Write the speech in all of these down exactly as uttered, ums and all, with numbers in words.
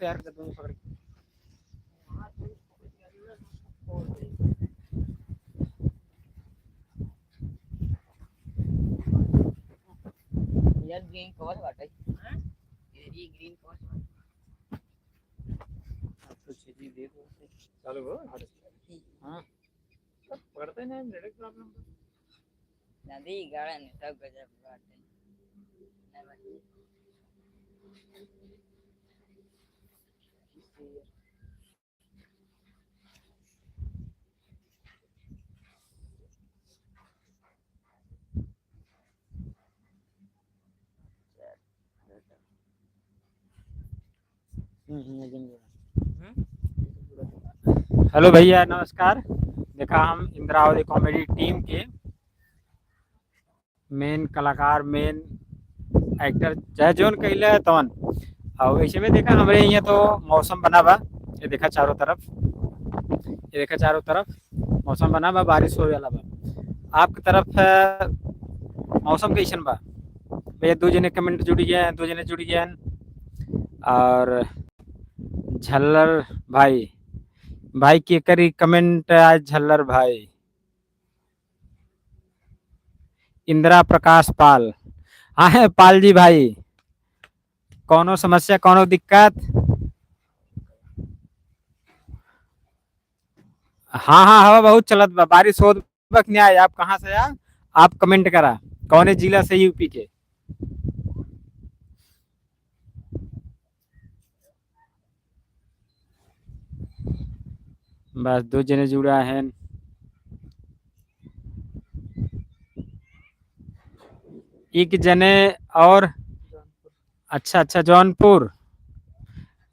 तैयार कर दूंगा, पकड़ के। यार, ग्रीन कवर बाटे। हाँ? ये ग्रीन कवर बाटे। अब तो चीज़ ही दे दो। चालू हो? हाँ। सब पकड़ते नहीं, नेटवर्क प्रॉब्लम तो। नदी गाड़ा ने सब गजब बाटे। हेलो भैया, नमस्कार। देखा, हम इंद्रावती कॉमेडी टीम के मेन कलाकार, मेन एक्टर, चाहे जौन कहिले है तौन। और ऐसे में देखा, हमरे यहाँ तो मौसम बना बा, ये देखा चारों तरफ, ये देखा चारों तरफ मौसम बना बा, बारिश होए वाला बा। आपके तरफ, अ, मौसम कैसन बा? भैया, दो जने कमेंट जुड़ गए हैं, दो जने जुड़ गए हैं। और झल्लर भाई, भाई के करी कमेंट आज झल्लर भाई। इंदिरा प्रकाश पाल। हाँ है पाल जी भाई, कौनो समस्या, कौनो दिक्कत? हाँ, हाँ, हवा बहुत चलत बा, बारिश होत बा कि नाई? आप कहाँ से आ? आप कमेंट करा, कौने जिला से, यूपी के? बस दो जने जुड़ा है। एक जने और, अच्छा, अच्छा, जौनपुर,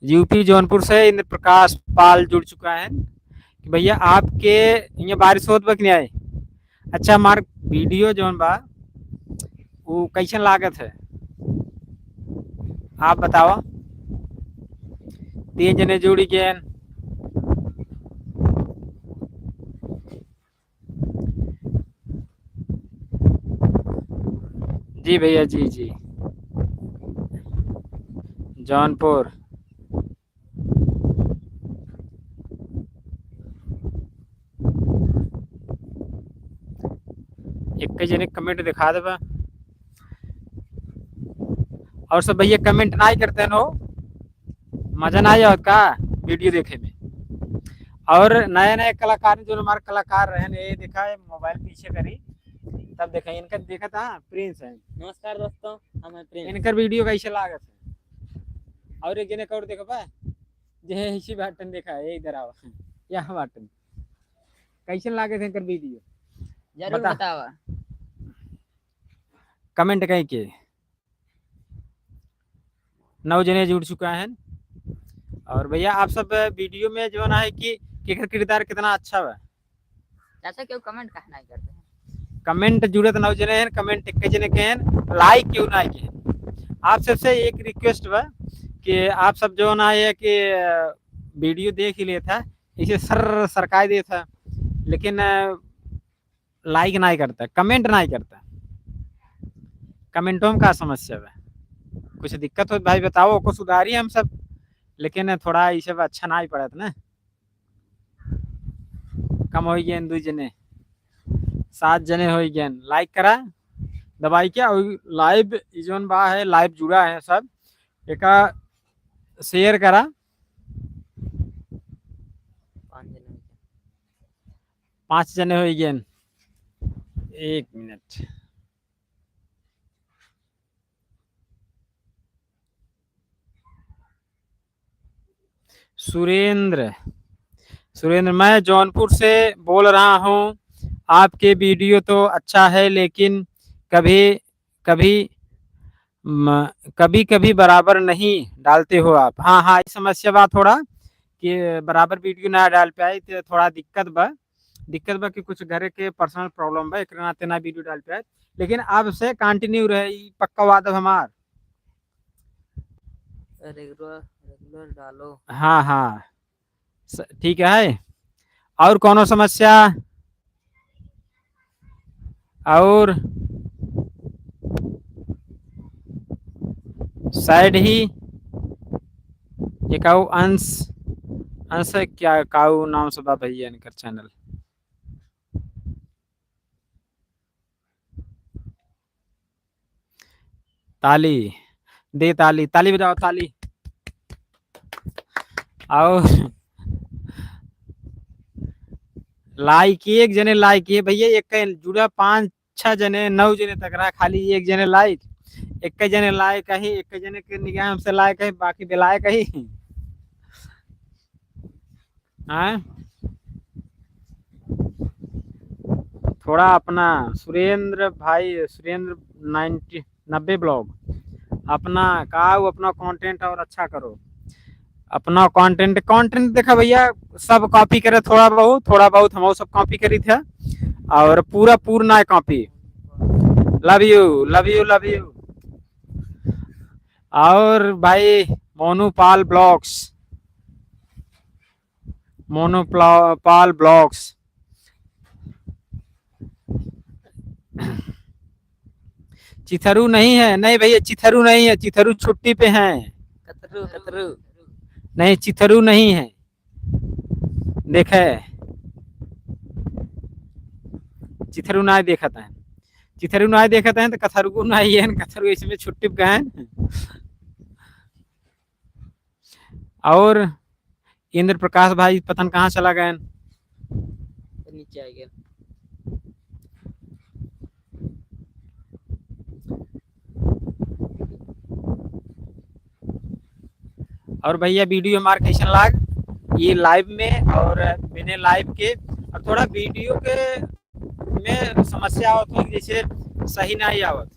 यूपी जौनपुर से इंद्र प्रकाश पाल जुड़ चुका है कि भैया आपके यहाँ बारिश होत बा कि नाई? अच्छा, हमार वीडियो जौन बा, उ कैसन लागत है, आप बतावा। तीन जने जुड़ गए। जी भैया, जी, जी। जौनपुर। एक जने कमेंट दिखा देबा। और सब भैया कमेंट नाई करते हैं हो, मजा नाई आवत का वीडियो देखे में? और नए नए कलाकार, जो हमारे कलाकार रहे, ये देखा है, मोबाइल पीछे करी, तब देखा, इनका देखा था, प्रिंस है। नमस्कार दोस्तों, हम हैं प्रिंस। इनकर वीडियो कैसे लागत है? और एक जने का और देखबा, जे है इसी बाटन देखा है, इधर आओ, यहाँ बाटन। कैसन लागे थे इनकर वीडियो? जरूर बता। बतावा। कमेंट कहीं के। नौ जने जुड़ चुका है। और भैया, आप सब वीडियो में जो ना है कि केकर किरदार कितना अच्छा बा? चाचा, क्यों कमेंट काहे नहीं करते हैं? कमेंट जुड़त नौ जने हैं, कमेंट एक जने के हैं, लाइक क्यों ना के हैं? आप सबसे एक रिक्वेस्ट बा कि आप सब जो ना है कि, अ, वीडियो देख ही लेता, इसे सर सरकाई देता, लेकिन, अ, लाइक नाई करता, कमेंट नाई करता। कमेंटों में का समस्या बा? कुछ दिक्कत हो भाई बताओ, ओको सुधारी हम सब, लेकिन थोड़ा ई सब अच्छा नाई पड़त ना। कम हो गए दुई जने, सात जने हो गए। लाइक करा दबाई के, और लाइव ई जोन बा है, लाइव जुड़ा है सब, एका शेयर करा। पाँच जने हो गए। पाँच जने हो गए। एक मिनट। सुरेंद्र, सुरेंद्र, मैं जौनपुर से बोल रहा हूँ। आपके वीडियो तो अच्छा है, लेकिन कभी कभी म-, कभी-कभी बराबर नहीं डालते हो आप। हाँ, हाँ, ई समस्या बा थोड़ा कि बराबर वीडियो ना डाल पाए, तो थोड़ा दिक्कत बा। दिक्कत बा कि कुछ घरे के पर्सनल प्रॉब्लम बा, एकरे नाते ना वीडियो डाल पाए। लेकिन अब से कंटिन्यू रहे, ई पक्का वादा हमार। रेगुलर, रेगुलर डालो। हाँ, हाँ। स-, ठीक है। और कौनो समस्या? और साइड ही ये काऊ अंश, अंश है क्या, काऊ नाम से बा भैया इनकर चैनल। ताली दे, ताली, ताली बजाओ, ताली। आओ, लाइक, एक जने लाइक किए भैया, एक जुड़ा, पाँच छह जने, नौ जने तक रहा, खाली एक जने लाइक, एक जने लाइक है, एक जने के निगाह हमसे लाइक है, बाकी बेलायक है। हाँ, थोड़ा अपना सुरेंद्र भाई, सुरेंद्र नाइन्टी, नब्बे ब्लॉग, अपना का, वो अपना कंटेंट और अच्छा करो। अपना कंटेंट, कंटेंट देखा भैया, सब कॉपी करे थोड़ा बहुत, थोड़ा बहुत हम सब कॉपी करी थे, और पूरा पूर्ण है कॉपी। Love you, love you, love you। और भाई मोनू पाल ब्लॉग्स, मोनू प्ला-, पाल ब्लॉग्स। चिथरू नहीं है, नहीं भैया, चिथरू नहीं है, चिथरू छुट्टी पे हैं। कतरू, कतरू। नहीं, चिथरू नहीं है। देखे, चिथरू ना देखत हैं, चिथरू ना देखत हैं तो कथरू ना ही है, कथरू इसमें छुट्टी पे गए हैं। और इंद्र प्रकाश भाई पता न कहाँ चला गए। नीचे आ गया। और भैया वीडियो हमार कैसन लाग ये लाइव में और बिना लाइव के, और थोड़ा वीडियो के में समस्या आवत हो, जैसे सही नहीं आवत।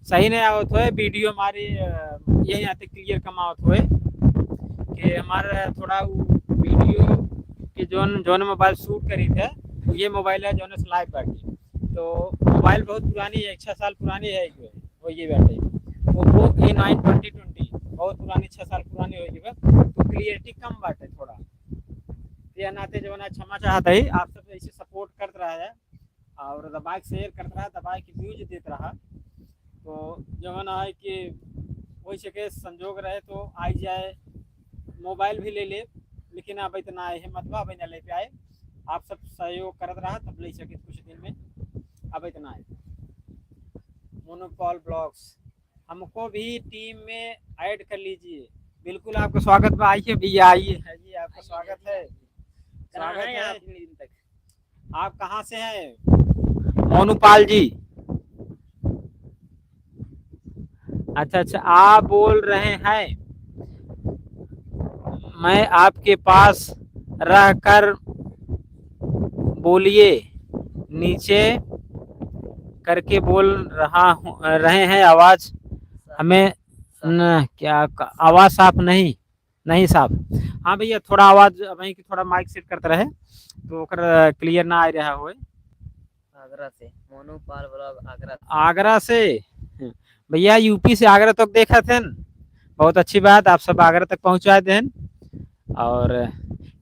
सही नहीं आवत होए वीडियो हमारी, अ, यही यहाँ तक क्लियर कम आवत होए कि हमारा थोड़ा वो वीडियो के जौन, जौन मोबाइल शूट करी थे, वो ये मोबाइल है जौन से लाइव बाटी। तो मोबाइल बहुत पुरानी है, छः साल पुरानी है ये, वो ये बाटे Oppo A nine twenty twenty, बहुत पुरानी, छः साल पुरानी हो गई बा। तो क्लियरिटी कम बाटे थोड़ा। ये नाते जौन है क्षमा चाहत है, आप सब ऐसे सपोर्ट करत रहा है। और दबाए के शेयर करत रहा, दबाए के व्यूज देत रहा। तो जवन है कि वैसे के संजोग रहे तो आई जाए, मोबाइल भी ले ले, लेकिन अब इतना है हिम्मत बा, अब इतना ले पे आए। आप सब सहयोग करत रहा, तब ले सके कुछ दिन में, अब इतना है। मोनोपॉल ब्लॉग्स, हमको भी टीम में ऐड कर लीजिए। बिल्कुल आपका स्वागत बा, आइए भैया, आइए, आइए, आपका आइए, स्वागत आइए, है। आइए। कहाँ स्वागत हैं है। आप इतने दिन तक? आप कहाँ से हैं? मोनूपाल जी। अच्छा, अच्छा, आप बोल रहे हैं, मैं आपके पास रहकर, बोलिए, नीचे करके बोल रहा हूँ, रहे हैं, आवाज़ हमें न, क्या क-, आवाज़ साफ नहीं। नहीं साहब। हाँ भैया, थोड़ा आवाज वहीं की, थोड़ा माइक सेट करते रहे, तो ओकर क्लियर ना आ रहा होए। आगरा से, मोनू पाल ब्लॉग, आगरा से। आगरा से? भैया, यूपी से आगरा तक देखत हन, बहुत अच्छी बात, आप सब आगरा तक पहुँचा देन। और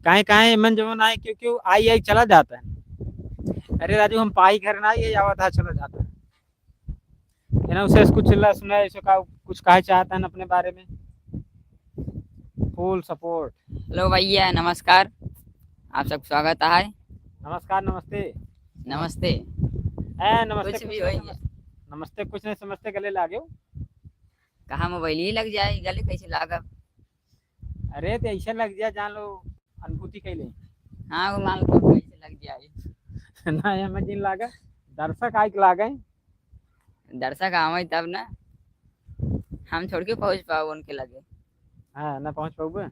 काहे, काहे मन जवन आए, क्यों, क्यों आई, आई चला जाता है। अरे राजू, हम पाई घर ना, ये आवत है, चला जाता है। है ना, उसे कुछ चिल्ला सुना, ऐसे का, कुछ कहा चाहता है अपने बारे में? फुल सपोर्ट। हेलो भैया, नमस्कार, आप सबके स्वागत है। नमस्कार, नमस्ते। नमस्ते। ए, नमस्ते, कुछ कुछ भी नहीं, भैया। नमस-, नमस्ते कुछ नहीं समझते, गले लागे हो। कहाँ मोबाइल ही लग जाए, गले कैसे लागब? अरे, तो ऐसे लग जाए, जान लो, अनुभूति कैले। हाँ, वो मान लो, कैसे लग जाए। ना, ये मत जिन लागे, दर्शक आइक लागे। दर्शक आवे तब ना, हम छोड़ के पहुँच पाओ उनके लगे। हाँ, ना पहुँच पाओगे।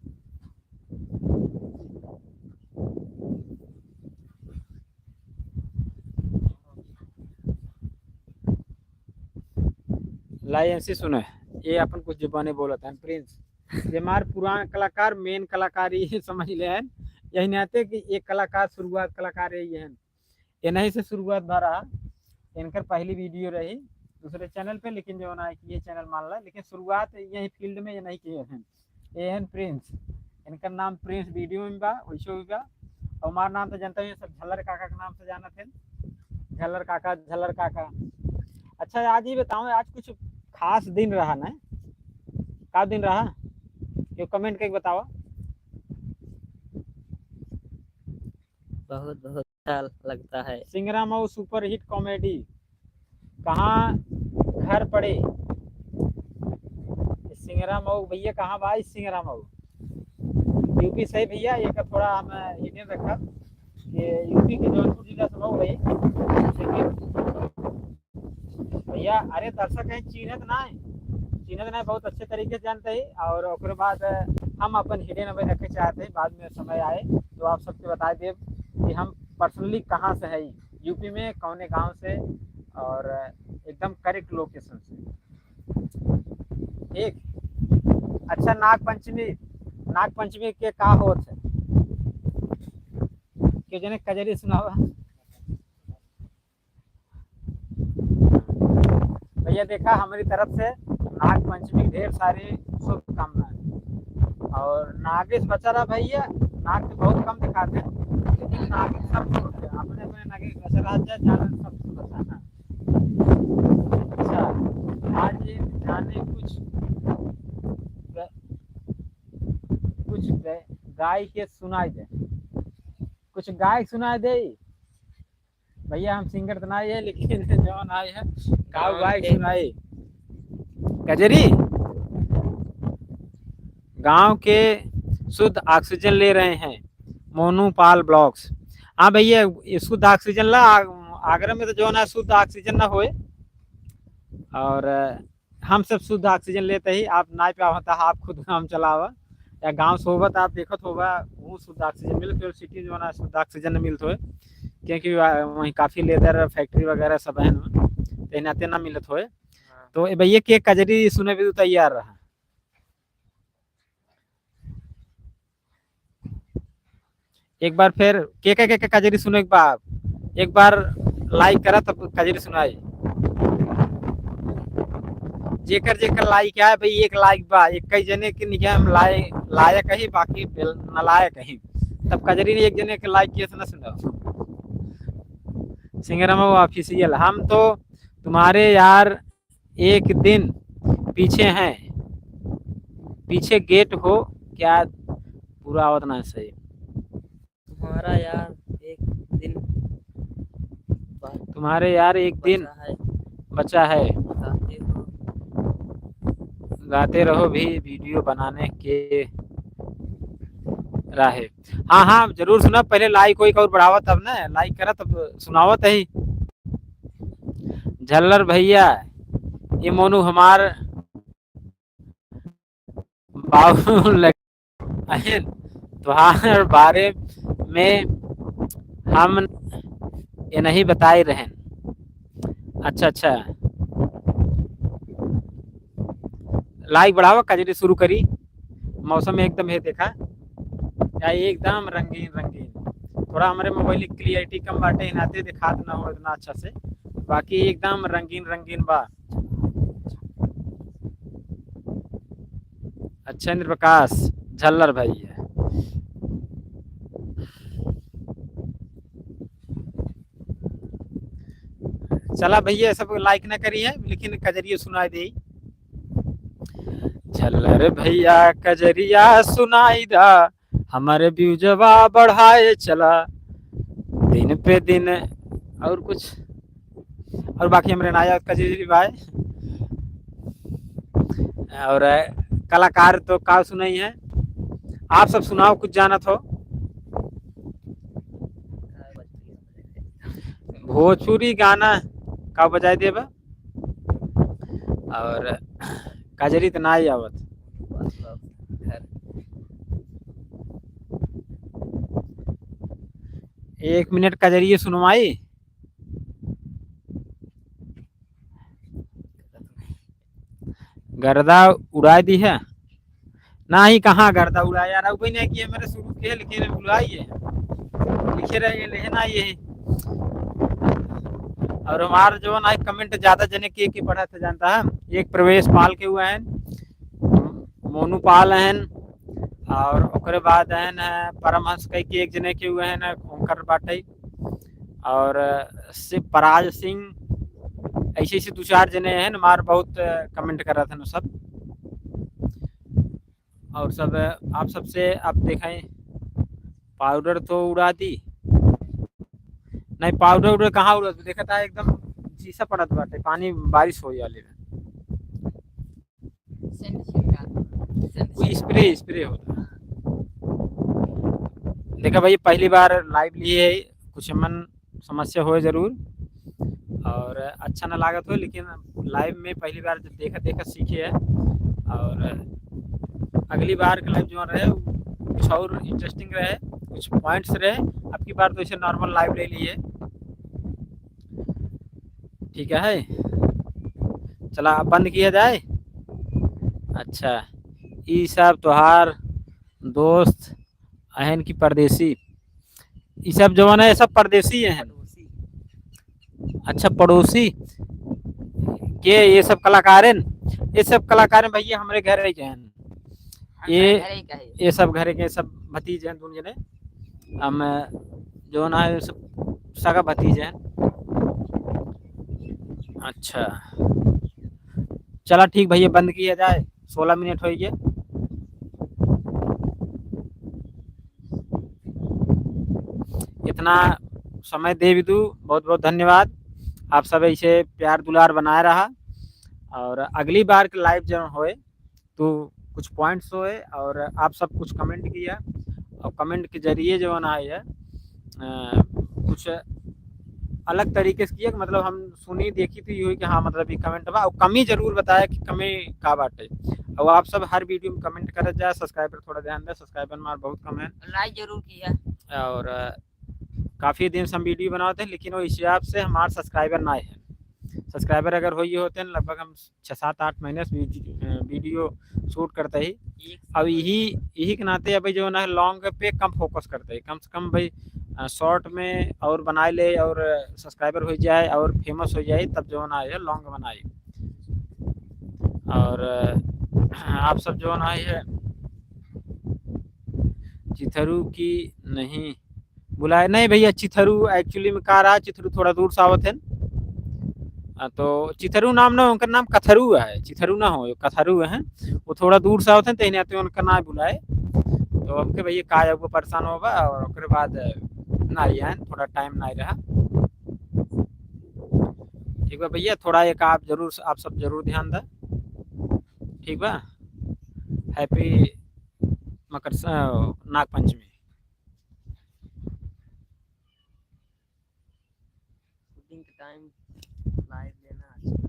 लाइएंसी सुने, ये अपन कुछ जुबानी बोलत हैं, प्रिंस। ये हमार पुरान कलाकार, मेन कलाकार, ये समझ ले हैं। यही नाते कि एक कलाकार, शुरुआत कलाकार यही है। ये नहीं से शुरुआत भा रहा, इनकर पहली वीडियो रही दूसरे चैनल पे, लेकिन जो ना कि ये चैनल मान ला, लेकिन शुरुआत यही फील्ड में ये नहीं किए हैं। ये हैं प्रिंस, इनकर नाम प्रिंस वीडियो में बा, वैसे भी बा। और हमार नाम तो जानते हैं, सब झल्लर काका के नाम से जानत हैं, झल्लर काका, झल्लर काका। अच्छा, आज ही बताओ, आज कुछ खास दिन रहा ना? का दिन रहा? ये comment करके बताओ। बहुत, बहुत अच्छा लगता है। सिंगरा मऊ superhit comedy, कहाँ घर पड़े? सिंगरा मऊ भैया, कहाँ बा ई सिंगरा मऊ? यूपी से भैया, ये का थोड़ा हम hidden रखब कि यूपी के जौनपुर जिला से मऊ भाई। लेकिन भैया, अरे दर्शक हैं, चिन्हत ना है, चिन्हत ना है, बहुत अच्छे तरीके से जानते हैं। और ओकरे बाद हम अपन hidden अभी रखे चाहते हैं, बाद में समय आए तो आप सबके बता देब कि हम personally कहाँ से है, यूपी में कौने गांव से, और एकदम correct location से। ठीक। अच्छा, नाग पंचमी, नाग पंचमी के का होत है? केहू जने कजरी सुनावा। भैया देखा, हमारी तरफ से नाग पंचमी ढेर सारी शुभकामनाएं। और नागेश बचा रहा भैया, नाग तो बहुत कम दिखाते हैं, लेकिन नागेश सब छोड़ते हैं, अपने अपने नागेश बचा रहा, ज्यादा सब बचा है। अच्छा, आज ये जाने कुछ ग-, कुछ ग-, गाय के सुनाई दे, कुछ गाय सुनाई दे। भैया, हम singer तो ना है, लेकिन जौन आए हैं, गाँव गाँव गाय के सुनाई। कजरी, गाँव के शुद्ध oxygen ले रहे हैं, मोनू पाल vlogs। हाँ भैया, ये शुद्ध oxygen ला, आ-, आगरा में तो जौन है शुद्ध oxygen ना होए, और हम सब शुद्ध oxygen लेते ही, आप नाई पे आवता, आप खुद काम चलावा, या गाँव से होबा तो आप देखत होबा, वो शुद्ध oxygen मिलत होए, city में जौन है शुद्ध oxygen मिलत होए, क्योंकि वा-, वहीं काफी leather factory वगैरह सब है ना, तो नाते ना मिलत होए। हाँ। तो ए भैया के कजरी सुने भी तैयार रहा। एक बार फिर के, के, के, के कजरी सुने के बा, एक बार like करा तब कजरी सुनाई। जेकर जेकर like आए भाई, एक like बा, एक कई जने के निगाह में लाए-, लायक ही, बाकी बेल-, नालायक ही। तब कजरी ने एक जने के like किया से ना सुनाओ। सिंगरम official, हम तो तुम्हारे यार एक दिन पीछे हैं, पीछे gate हो क्या? पूरा आवत ना सही। तुम्हारा यार एक दिन बा-, तुम्हारे यार एक दिन बचा है। बचा है। गाते रहो। गाते रहो भी video बनाने के राहे। हाँ, हाँ, जरूर सुना, पहले like वाइक और बढ़ावा तब ना, like करा तब सुनावत ही। झल्लर भैया, ये मोनू हमार बाबू लग-, अहिन, तोहार बारे में हम ये नहीं बताए रहन। अच्छा, अच्छा। Like बढ़ावा, कजरी शुरू करी। मौसम एकदम है, देखा, या एकदम रंगीन रंगीन। थोड़ा हमारे mobile की clarity कम बाटे, इनाते दिखात ना हो इतना अच्छा से, बाकी एकदम रंगीन रंगीन बा। अच्छा, इंद्र प्रकाश झल्लर भाई है। चला भैया, सब like ना करी है, लेकिन कजरिया सुनाई दे। झल्लर भैया कजरिया सुनाई दा, हमारे व्यूजवा बढ़ाए चला दिन पे दिन। और कुछ, और बाकी हमरे नाया कजरी भाई और कलाकार तो का सुनाई है, आप सब सुनाओ, कुछ जानत हो। भोजपुरी गाना का बजाए देबा? और कजरी त ना ही आवत। एक मिनट कजरिए सुनवाई। गर्दा उड़ाए दी है। नाही, कहाँ गर्दा उड़ाए यार, अब नहीं कि ये मेरे शुरू के है, लिखे रहे, बुलाइए, लिखे रहे, ये लेहे ना ये। और हमार जो ना comment ज्यादा जने के, के पढ़ा था जानता है, एक प्रवेश पाल के हुआ है, मोनू पाल हैं, और ओकरे बाद हैं, परमहंस कह के एक जने के हुए हैं, ओंकर बाटे, और शिवपराज सिंह, ऐसे ऐसे दो चार जने हैं ना, मार बहुत, अ, comment करत हैं ना सब। और सब, अ, आप सबसे आप देखें, पाउडर तो उड़ा दी। नहीं, पाउडर उड़र कहाँ उड़त? देखत है एकदम जीसा पड़त बाटे, पानी बारिश होई वाली बा। सेंट छिड़का। सेंट वो छिड़का। Spray, spray होता। देखा भाई, पहली बार live लिए है, कुछ मन समस्या होए जरूर, और अच्छा ना लागत हो, लेकिन live में पहली बार जब देखा, देखा सीखे है, और अगली बार के live जो रहे, कुछ और interesting रहे, कुछ points रहे। अब की बार तो इसे normal live ले लिए, ठीक है। चला, अब बंद किया जाए। अच्छा, ई सब तोहार दोस्त अहन की परदेसी, ई सब जवन है, सब परदेसी हैं। अच्छा, पड़ोसी के ये सब कलाकारन, ये सब कलाकारन भैया हमरे घरे के हैं। हाँ, ये, घरे का है। ये सब घरे के सब भतीजे हैं, दोनों जने। हम जवन है, सब सगा भतीजे हैं। अच्छा, चला ठीक भैया, बंद किया जाए, सोलह मिनट हो गए। इतना समय दे भी दू, बहुत बहुत धन्यवाद। आप सब ऐसे प्यार दुलार बनाए रहा, और अगली बार के live जब होए तो कुछ points होए और आप सब कुछ comment किया, और comment के जरिए जवन आए है, अ, कुछ अलग तरीके से किया कि मतलब हम सुनी देखी तो ये हुई कि हाँ, मतलब ये comment बा, और कमी जरूर बताया कि कमी का बाटे। और आप सब हर video में comment करत जाए, subscriber थोड़ा ध्यान दे, subscriber हमार बहुत कम है। Like जरूर किया। और, अ, काफी दिन से हम video बनावत हैं, लेकिन वो हिसाब से हमार subscriber ना है। Subscriber अगर होइए होते हैं, लगभग हम छः, सात, आठ महीने से वीडियो, अ, video shoot करते ही। एक अब यही, यही के नाते अभी जो ना है, long पे कम focus करते हैं। कम से कम भाई, अ, short में और बनाए ले और subscriber हो जाए और famous हो जाए, तब जो ना है, long बनाए। और, अ, आप सब जो ना है, चिथरू की नहीं बुलाए, नहीं भैया, चिथरू actually में का रहा, चिथरू थोड़ा दूर से आवत है। आ, तो चिथरू नाम ना, उनका नाम कथरू है, चिथरू ना हो, कथरू है। वो थोड़ा दूर से आवत है, तहिने आते उनका ना बुलाए। तो हमके भैया का जाऊँ, परेशान होबा, और ओकरे बाद ना आए, थोड़ा time ना रहा। ठीक बा भैया, थोड़ा एक आप जरूर, आप सब जरूर ध्यान दें। ठीक बा, happy मकर स-, अ, नाग पंचमी। Shooting के time live लेना अच्छा।